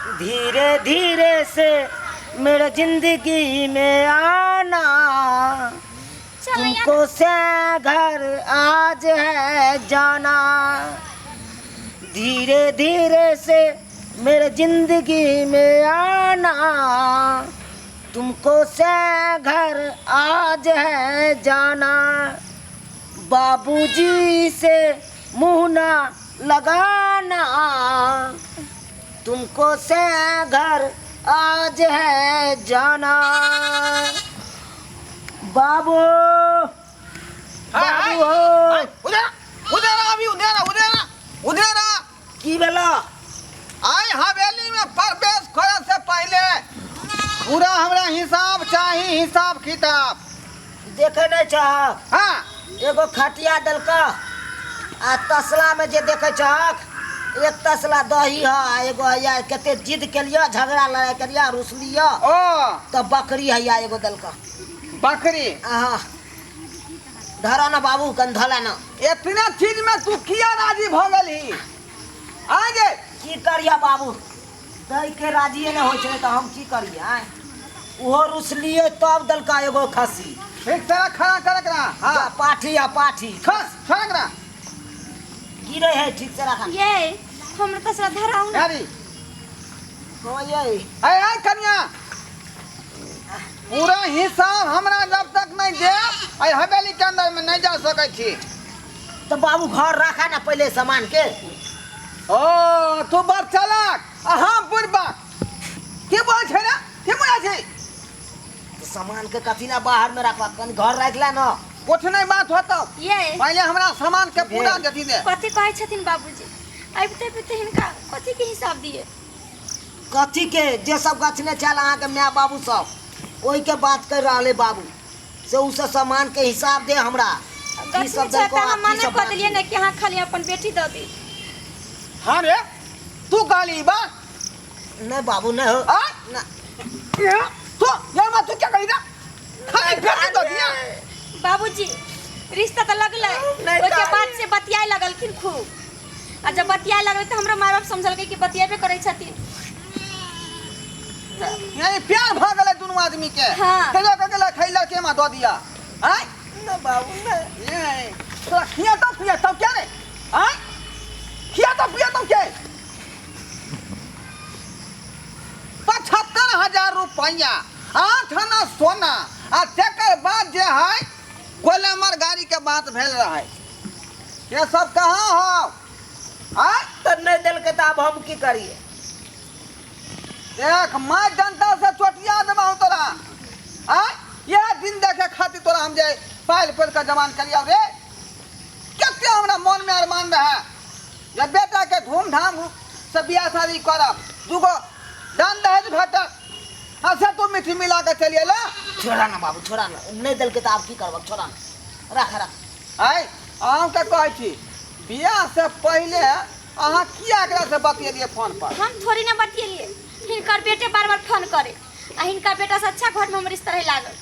धीरे धीरे से मेरे जिंदगी में आना। चल यार। तुमको से घर आज है जाना, धीरे धीरे से मेरे जिंदगी में आना, तुमको से घर आज है जाना, बाबूजी से मुँह ना लगाना, तुमको से घर आज है जाना। बाबू, बाबू हो। उधर उधर अभी उधर उधर उधर। की भेलो? आइ हवेली में प्रवेश करे से पहले पूरा हमरा हिसाब चाही, हिसाब किताब। देखे नहीं चाहक? हाँ। एगो खटिया देलका आ तसला में जे देखे चाहक एक तसला दही है आ एगो हैया कते जिद के लिए झगड़ा लड़ाई के लिए रुसलिया ओ तो बकरी हैया एगो देलका। बकरी? हाँ। धरा ना बाबू, कन धला ना। इतना चीज में तू किया राजी भ गेलही? आ गे। की करिया बाबू, दै के राजिए न होइ छै तऽ हम की करिए? आँय, ओहो रुसलिए तब देलका एगो खस्सी। ठीक से खड़ा कर एकरा। हाँ। जा, पाठी आ पाठी। खस खड़ा करा। गिरे है, ठीक से रखा। ये हमरा तसला धराउ ना। अरे। हाँ ये। अरे आय कन्या, पूरा हिसाब हमरा जब तक नहीं दे आई हवेली के अंदर में नहीं जा सकै छी। तो बाबू घर रखा ना पहले सामान के। ओ तू बड़ चालाक आ हम बुढ़बा के बोल छै ना, के बोल छै? तो सामान के कथी ना बाहर में रखवा, कन घर राख ला ना। कुछ नहीं बात होतो। ये पहले हमरा सामान के पूरा जथी दे। कथी कहै छथिन बाबूजी? अबिते अबिते हिनका कथी के हिसाब दिए? कथी के जे सब गछने छल अहाँके माय बाबू सब ओहि के बात कर रहले बाबू से, उ सब सामान के हिसाब दे हमरा। की गछने सब छल देलको तऽ आ हम की मना सब कऽ देलियै बाकी? ने कि अहाँ खाली अपन बेटी दऽ दी। हाँ रे, तू कहली बात? नहीं बाबू नहीं हो। आ? ना। ये, तू, ये माँ तू क्या कही ना? खाली बेटी दऽ दिया। बाबूजी रिश्ता तऽ लगलै, नहीं ओहिके तऽ- बाद से बतियाए लगलखिन खूब, आ जब बतियाए लगलै तऽ हमरा माय बाप समझलकै कि बतियेबे करै छथिन। यानी प्यार भ गेलै दुनू आदमी के। हाँ। तैयो कह गेलै खैला के माँ दऽ दिया। आँय? ना बाबू नहीं। ये, तोरा खिया तो पिया तब क्या रे? आँय? खिया तो पिया तब क्या? 75,000 रुपया, 8 आना सोना, आ तेकर बाद जे है कोलेमर गाड़ी के बात भेल रहे। ये सब कहाँ हो? आँय? तऽ नहीं देलकै तऽ आब हम की करिए? देख माय जनता से चोटिया देबहु तोरा। आँय? यह दिन देखे खातिर तोरा हम जे पायल पड़ के जवान करिया रे। कते हमरा मन में अरमान रहे जे बेटा के धूमधाम से बियाह शादी करब, दूगो दान दहेज भेटत, आ से तू मिठी मिला के चलि अयला। छोड़ा ना बाबू, छोड़ा ना, नहीं देलकै तऽ आब की करब? छोड़ा ना, राख राख। आँय, अहूँके कहै छी बियाह से पहिले अहाँ किया एकरा से बतियेलियै फोन पर? हम थोड़ी ना बतियेलियै, हिनकर बेटे बार बार फोन करे आ हिनकर बेटा से अच्छा घर में हमर रिश्ता रहे लागल।